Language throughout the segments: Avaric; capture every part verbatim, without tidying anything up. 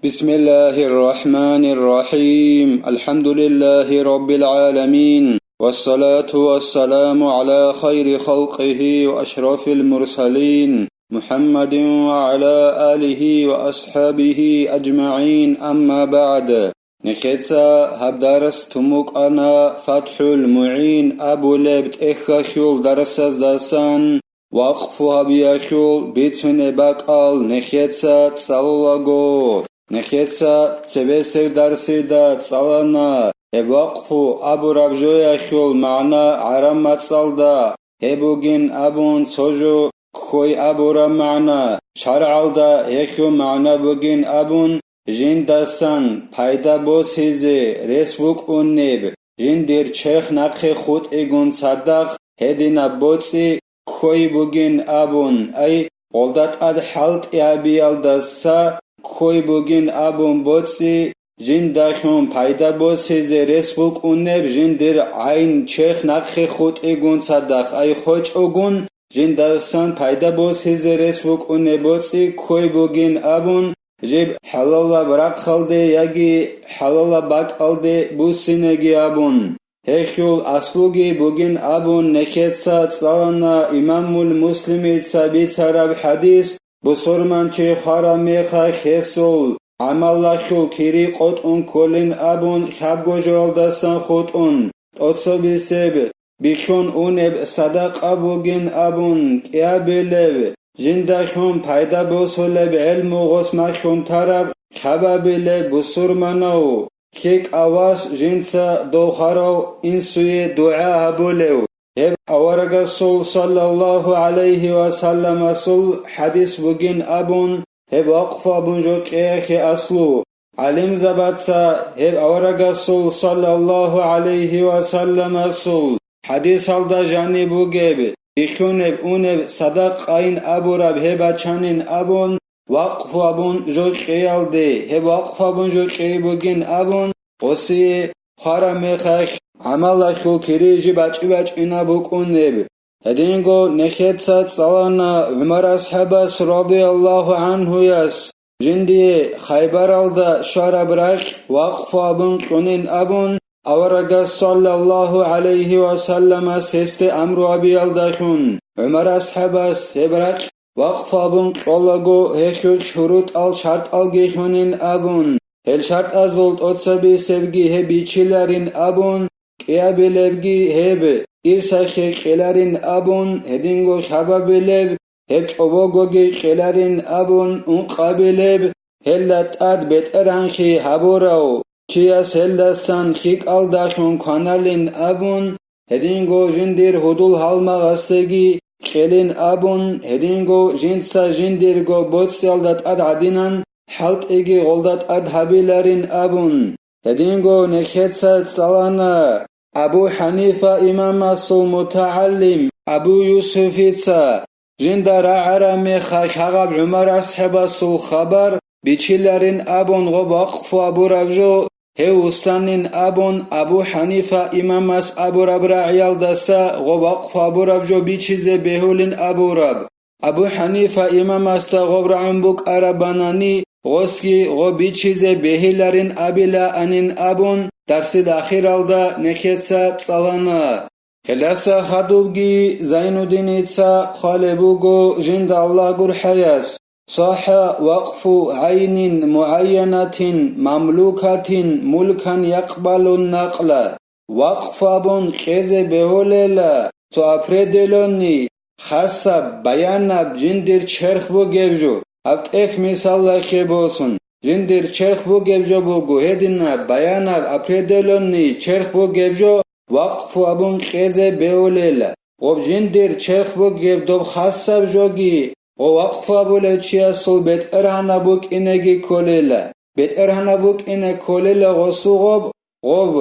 بسم الله الرحمن الرحيم. الحمد لله رب العالمين. والصلاة والسلام على خير خلقه وأشرف المرسلين محمد وعلى آله وأصحابه أجمعين. أما بعد. Нехеца гьаб дарс тумукъана ФатхӀул МугӀин абулеб тӀехьалъул дарсаздасан. Вакъфу гьабиялъул бицунеб бакӀал нехеца цӀалулаго. Нехеца цебесеб дарсида цӀалана гьеб вакъфу абураб жоялъул магӀна гӀараб мацӀалда гьеб бугин абун цо жо ккой абураб магӀна, шаргӀалда гьелъул магӀна бугин абун, жиндасан пайда босизе рес букӀунеб, жиндир черх нахъе хутӀигун цадахъ гьединаб боцӀи ккой бугин абун, ай, гъолда тӀад хӀалтӀи гьабиялдаса ккой бугин абун боцӀи, жиндалъун пайда босизе рес букӀунеб, жиндир гӀайн черх нахъе хутӀигун цадахъ, ай, хочӀогун, жиндасан пайда босизе рес букӀунеб боцӀи ккой бугин абун, жиб хӀалалаб рахъалде яги хӀалалаб бакӀалде буссинеги абун. Гьелъул аслуги бугин абун нехеца цӀалана имамул Муслимица бицараб хӀадис, бусурманчи хвараб мехалъ гьесул гӀамалалъул кири къотӀун кколин абун, хӀабго жоялдасан хутӀун, тӀоцебесеб бихьун унеб садакъа бугин абун, кӀиабилеб, жиндалъун пайда босулеб гӀелму гъосмалъун тараб, лъабабилеб бусурманав, лъикӀав вас жинца дов хварав инсуе дугӀа гьабулев, гьеб аварагасул саллаллагьу гӀалайгьи ва салламасул хӀадис бугин абун, гьеб вакъфу абун жо кьеялъе аслу. ГӀалимзабаца гьеб аварагасул саллаллагьу гӀалайгьи ва салламасул хӀадисалда жаниб бугеб, бихьунеб унеб садакъайин абураб гьеб бачанин абун, вакъфу абун жо кьеялде, гьеб вакъфу абун жо кьей бугин абун, гъосие хвараб мехалъ гӀамалалъул кири жиб бачӀи-бачӀинаб букӀунеб. Гьединго нехеца цӀалана ГӀумар асхӀабас радияллагьу гӀанхуяс, жиндие Хайбаралда щвараб ракь вакъфу абун кьунин абун, аварагас саллаллагьу гӀалайгьи ва салламас гьесде амру гьабиялдалъун, ГӀумар асхӀабас гьеб ракь вакъфу абун кьолаго гьелъул шурутӀал-шартӀалги лъунин абун, гьел шартӀазул тӀоцебесебги гьеб бичиларин абун, кӀиабилебги гьеб ирсахъе кьеларин абун, гьединго лъабабилеб гьеб чӀобогоги кьеларин абун, ункъабилеб гьелда тӀад бетӀергьанлъи гьабурав чияс гьелдасан лъикӀалдалъун кваналин абун, гьединго жиндир гьудул-гьалмагъасеги кьелин абун, гьединго жинца жиндирго боцӀиялда тӀад гӀадинан хӀалтӀиги гъолда тӀад гьабиларин абун, гьединго нехеца цӀалана Абу ХӀанифа имамасул мутагӀалим Абу Юсуфица, жинда рагӀараб мехалъ гьагъаб ГӀумар асхӀабасул хабар бичиларин абун гъоб вакъфу абураб жо, гьев вуссанин абун Абу ХӀанифа имамас абураб рагӀиялдаса гъоб вакъфу абураб жо бичизе бегьулин абураб. Абу ХӀанифа имамасда гъоб рагӀун букӀарабанани, гъосги гъоб бичизе бегьиларин абилаанин абун, дарсил ахиралда нехеца цӀалана. Гьелдаса хадубги Зайнуддиница хъвалеб буго жинда Аллагь гурхӀаяс: «Сахха вакъфу гӀайнин мугӀайянатин мамлукатин мулкан якъбалун накъла». Вакъфу абун кьезе бегьулела цо определённый, хасаб, баянаб жиндир черх бугеб жо, гьаб тӀехь мисаллахъе босун, жиндир черх бугеб жо буго, гьединаб баянаб определённый черх бугеб жо, вакъфу абун кьезе бегьулела. Гъоб жиндир черх бугеб доб хасаб жоги, гъо вакъфу абулев чиясул бетӀергьанаб букӀинеги кколела. БетӀергьанаб букӀине кколела гъосул гъоб, гъоб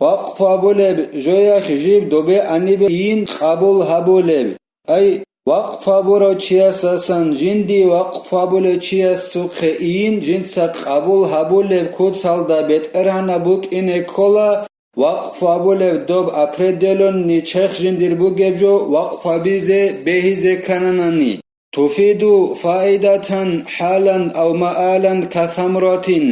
вакъфу абулеб жоялъ жиб добе анибе ийин къабул гьабулеб. Ай, вакъфу абурав чиясасан жинди вакъфу абулев чиясухъе ийин жинца къабул гьабулеб куцалда бетӀергьанаб букӀине ккола, вакъфу абулеб доб определённый черх жиндир бугеб жо вакъфу абизе бегьизе ккананани. туфиду фаидатан хӀалан ав маалан касамратин.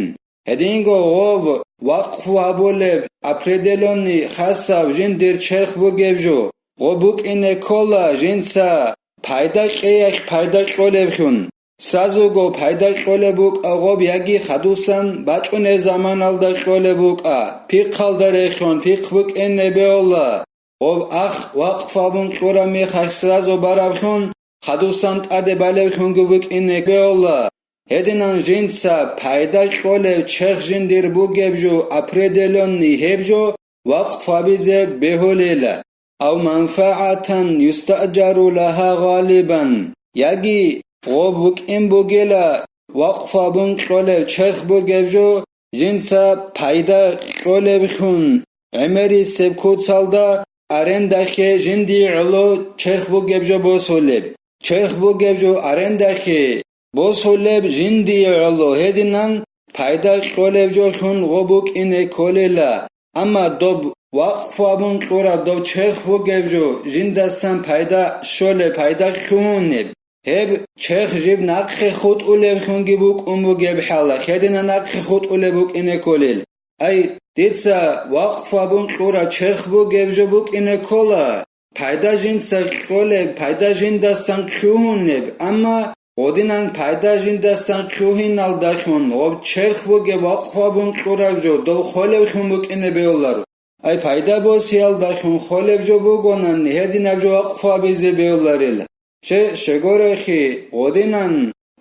Гьединго гъоб вакъфу гьабулеб определённый хасав жиндир черх бугеб жо, гъоб букӀине ккола жинца пайда кьеялъ пайда кьолеблъун. Сразуго пайда кьолеб букӀа гъоб яги хадусан бачӀунеб заманалда кьолеб букӀа, пихъалда рехун пихъ букӀине бегьула. Гъоб ах вакъф абун кьураб мехалъ сразу бараблъун, хадусан тӀаде балеблъунги букӀине бегьула. Гьединан жинца пайда кьолев черх жиндир бугеб жо определённый гьеб жо вакъф абизе бегьулила, ав манфагӀатан юстаъжару лагьа гъалибан, яги гъоб букӀин бугила вакъф абун кьолев черх бугеб жо, жинца пайда кьолеблъун, гӀемерисеб куцалда арендахъе жиндие гӀоло черх бугеб жо босулеб. Черх бугеб жо арендахъе босулеб жиндие гӀоло гьединан пайда кьолеб жолъун гъо букӀине кколела, амма доб вакъфу абун кьураб доб черх бугеб жо жиндасан пайда щолеб, пайда лъугьунеб. Гьеб черх жиб нахъе хутӀулеблъунги букӀун бугеб хӀала, гьединан нахъе хутӀулеб букӀине кколел. Ай, дица вакъф абун кьураб черх бугеб жо букӀине ккола, пайда жинца кьолеб, пайда жиндасан лъугьунеб, амма гъодинан пайда жиндасан лъугьиналдалъун гъоб черх бугеб вакъф абун кьураб жо дов холевлъун букӀине бегьуларо. Ай, пайда босиялдалъун холеб жо бугонани, гьединаб жо вакъфу абизе бегьуларила. Ще, щегорехи, гъодинан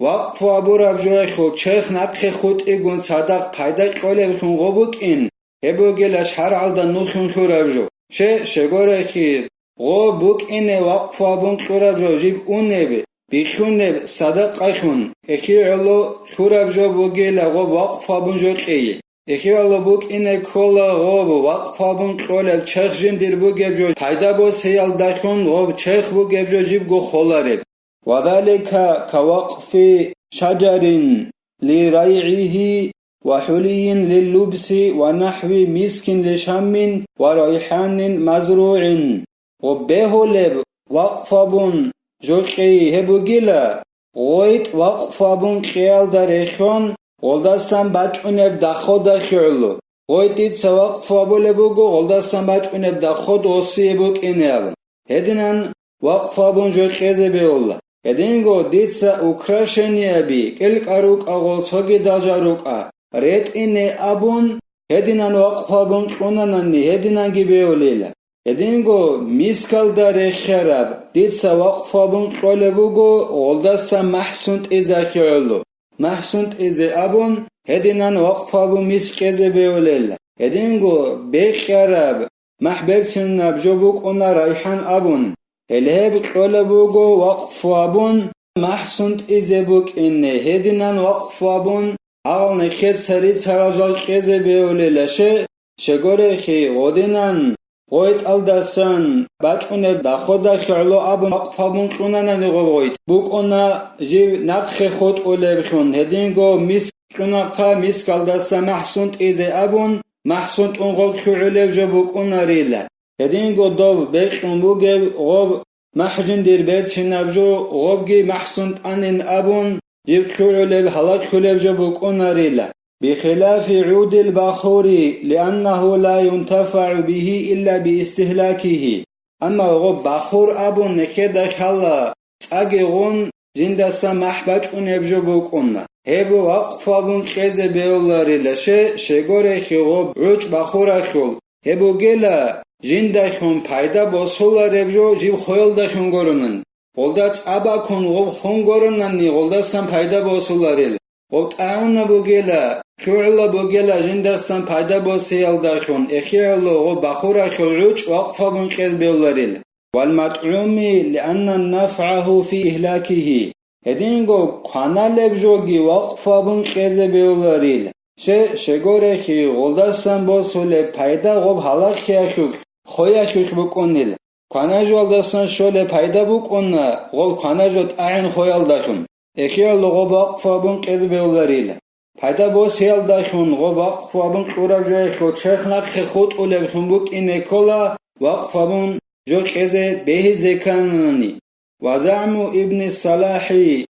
вакъфу абураб жоялъул черх нахъе хутӀигун цадахъ пайда кьолеблъун гъо букӀин, гьеб бугила шаргӀалда нухлъун лъураб жо. Ще, щегорехи, гъо букӀине вакъфу абун кьураб жо жиб унеб, бихьунеб садакъалъун, эхи гӀоло лъураб жо бугила гъо вакъфу абун жо кьей. Эхиялда букӀине ккола гъоб вакъф абун кьолеб черх жиндир бугеб жо пайда босиялдалъун гъоб черх бугеб жо жибго холареб. Ва залика ка вакъфи шаджарин ли райгӀигьи ва хӀулийин лил лубси ва нахӀви мискин ли шаммин ва райхӀанин мазругӀин. Гъоб бегьулеб вакъф абун жо кьей гьеб бугила, гъойтӀ вакъф абун кьеялда рехьон, гъолдасан бачӀунеб дахода хигӀлу. ГъойтӀица вакъф абулеб буго, гъолдасан бачӀунеб даход гъосие букӀине абун. Гьединан вакъф абун жо кьезе бегьула. Гьединго дица украшениеби, кӀелкӀа рукӀа гъол цогидал жал рукӀа, ретӀине абун, гьединан вакъф абун кьунанани, гьединанги бегьулила. Гьединго мискалда рехиараб дица вакъф абун кьолеб буго, гъолдаса махӀ сунтӀизахье гӀоло. МахӀ сунтӀизе абун, гьединан вакъф абун миск кьезе бегьулел. Гьединго бекьараб, махӀ берцинаб жо букӀуна райхӀан абун. Гьел гьеб кьолеб буго вакъф абун, махӀ сунтӀизе букӀине, гьединан вакъф абун, гьал нехер цари царал жал кьезе бегьулелаше, щегорехи, гъодинан, гъойтӀалдасан бачӀунеб дахода хигӀло абун вакъф абун кьунанани гъоб гъойтӀ букӀуна жив нахъе хутӀулеблъун, гьединго миск кьунахъа мискалдаса махӀ сунтӀизе абун, махӀ сунтӀун гъоб хьугӀулеб жо букӀунарила. Гьединго доб бекьун бугеб гъоб махӀ жиндир берцинаб жо гъобги махӀ сунтӀанин абун, жиб хьугӀулеб гьалакьулеб жо букӀунарила, бихилафи гӀудил бахури, лианнагьу ла юнтафагӀу бигьи илла биистигьлакигьи. Амма гъоб бахур абун нехеда хьала цӀаги гъун, жиндаса махӀ бачӀунеб жо букӀуна. Гьеб вакъф абун кьезе бегьуларила, ще, щегорехи гъоб гӀучӀ бахурахьул, гьеб бугела, жиндалъун пайда босулареб жо жиб хоялдалъун гуронан. Гъолда цӀа бакун гъоб хун гуронани, гъолдасан пайда босуларел. Гъоб тӀагӀуна бугела, хьугӀла бугела жиндасан пайда босиялдалъун, эхиялъул гъоб бахурахьул гӀучӀ вакъф абун кьез бегьуларел. Вал матгӀуми, лианна нафгӀагьу фи игьлакигьи. Гьединго кваналеб жоги вакъф абун кьезе бегьуларил. Ще, щегорехи, гъолдасан босулеб пайда гъоб гьалахъиялъулъ, хоялъулъ букӀунил. Кванажуялдасан щолеб пайда букӀуна гъоб кванажу тӀагӀин хоялдалъун. Эхиялда гъоб вакъф абун кьезе бегьуларил. Пайда босиялдалъун гъоб вакъф абун кьураб жоялъул черх нахъе хутӀулеблъун букӀине ккола, вакъф абун жо кьезе бегьизе кканани. وزعم ابن الصلاح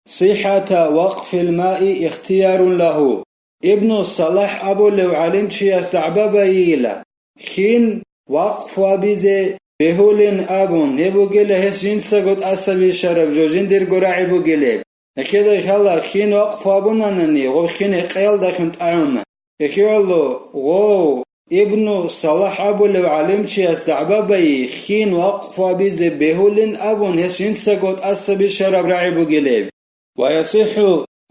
صحة وقف الماء اختيار له. Ибну Салахь абулев гӀалимчияс дагӀба байила, хин вакъфу гьабизе бегьулин абун, гьеб бугила гьес жинцаго тӀаса бищараб жо, жиндирго рагӀи бугилеб. Нахъедай хала хин вакъфу абунанани, гъов хин гьекъеялдахун тӀагӀуна. Эхиялъо гъов Ибну Салахь абулев гӀалимчияс дагӀба байи, хин вакъфу гьабизе бегьулин абун, гьес жинцаго тӀаса бищараб рагӀи бугилеб. ويصح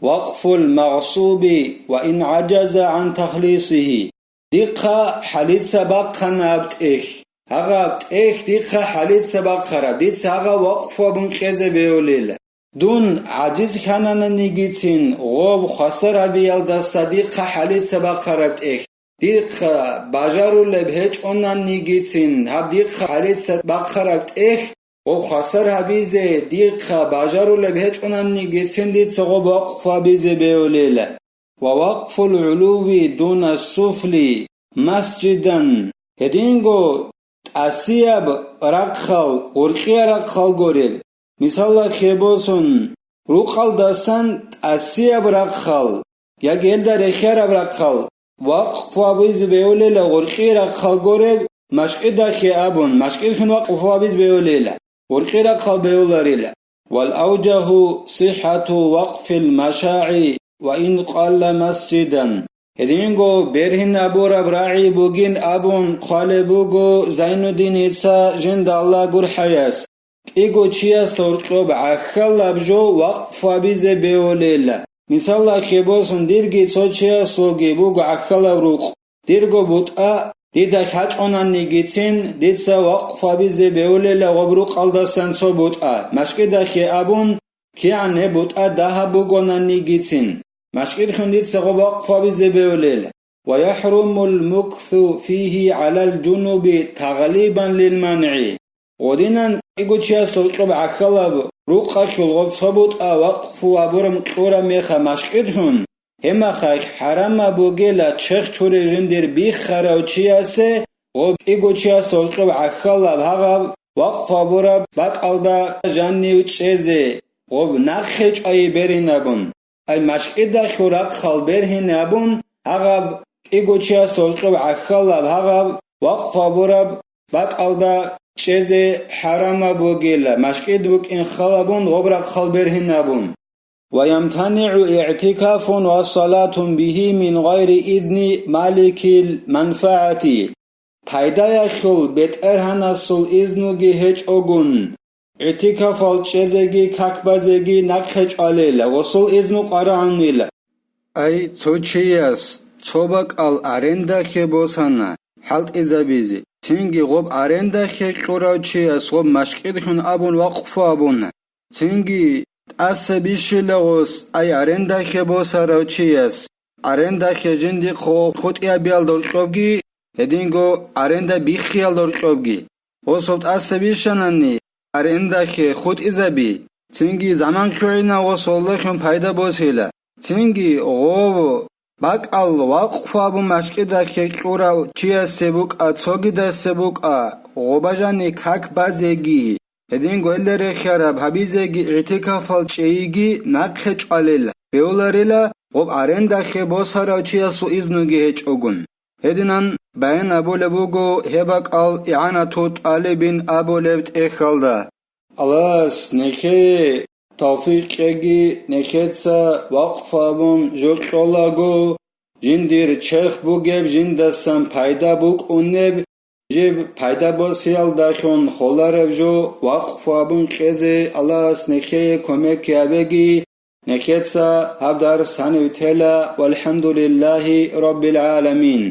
وقف المغصوب وإن عجز عن تخليصه. Дихъа хӀалица бахъана гьаб тӀехь. Гьагъаб тӀехь дихъа хӀалица бахъараб, дица гьагъаб вакъфу абун кьезе бегьулила. Дун гӀажиз хьанананигицин, гъоб хвасар гьабиялдаса дихъа хӀалица бахъараб тӀехь. Дихъа бажарулеб гьечӀонанигицин, гьаб дихъа хӀалица бахъараб тӀехь, гъоб хвасар гьабизе дихъа бажарулеб гьечӀонанигицин дица гъоб вакъфу гьабизе бегьулила. ووقف العلو دون السفل مسجدا. Гьединго тӀасияб рахъал, гъуркьияб рахъал гореб, мисалалъе босун, рукъалдасан тӀасияб рахъал, яги гьелда рехиараб рахъал, вакъфу гьабизе бегьулила гъуркьи рахъал гореб, машкӀидахъе абун, машкӀидхун вакъфу гьабизе бегьулила, гъуркьи рахъал бегьуларила. والأوجه صحة وقف المشاع وإن قل مسجدا. Гьединго бергьинабураб рагӀи бугин абун хъвалеб буго Зайнуддиница жинда Аллагь гурхӀаяс. КӀиго чиясда гьоркьоб гӀахьалаб жо вакъфу гьабизе бегьулила. Мисалалъе босун, дирги цо чиясулги буго гӀахьалаб рукъ. Дирго бутӀа дида хьачӀонанигицин, дица вакъфу гьабизе бегьулила гъоб рукъалдасан цо бутӀа, машкӀидахъе абун, кигӀан гьеб бутӀа дагьаб бугонанигицин, машкӀидхун дица гъоб вакъфу гьабизе бегьулила. ويحرم المكث فيه على الجنب تغليبا للمنع. Гъодинан кӀиго чияс гьоркьоб гӀахьалаб рукъалъул гъоб цо бутӀа вакъфу абураб кьураб меха машкӀидхун, гьемахалъ хӀарамаб бугила черх чуре жиндир биххарав чиясе гъоб кӀиго чияс гьоркьоб гӀахьалаб гьагъаб вакъфу абураб бакӀалда жанив чӀезе, гъоб нахъе чӀвайи бергьинабун. Ай машкӀидахъе рахъал бергьинабун, гьагъаб кӀиго чияс гьоркьоб гӀахьалаб гьагъаб вакъфу абураб бакӀалда чӀезе хӀарамаб бугила, машкӀид букӀин халабун гъоб рахъал бергьинабун. ويمتنع اعتكاف وصلاة به من غير إذن مالك المنفعة. Пайдаялъул БетӀергьанасул изнуги гьечӀогун, гӀитикафал чӀезеги как базеги нахъе чӀвалел, гъосул изну къварагӀунила. Ай, цо чияс цо бакӀал арендахъе босана хӀалтӀизабизе, цинги гъоб арендахъе кьурав чияс гъоб машкӀидхун абун вакъфу абуна. Цинги тӀаса бищила гъос, ай арендахъе босарав чияс, арендахъе жиндихъ хутӀиябиялда гьоркьобги, гьединго аренда биххиялда гьоркьобги. Гъосул тӀаса бищанани арендахъе хутӀизаби, цинги заман лъугӀинав гъосуллахун пайда босила, цинги гъов бакӀал вакъфу абун машкӀидахъе кьурав чиясе букӀа цогидасе букӀа гъоба жани как базеги, гьединго гьелда рехиараб гьабизеги гӀитикафал чӀейиги нахъе чӀвалел бегьуларила, гъоб арендахъе босарав чиясул изнуги гьечӀогун. Гьединан баян абулеб буго гьеб бакӀал ИгӀанату тӀалибин абулеб тӀехьалда. Аллагьас нехее тавфикъ кьеги, нехеца вакъфу абун жо кьолаго, жиндир черх бугеб, жиндасан пайда букӀунеб, жиб пайда босиялдалъун холареб жо вакъфу абун кьезе Аллагьас нехее кумек гьабеги, нехеца гьаб дарс гьанив тела, валхӀамдулиллагьи раббил гӀаламин.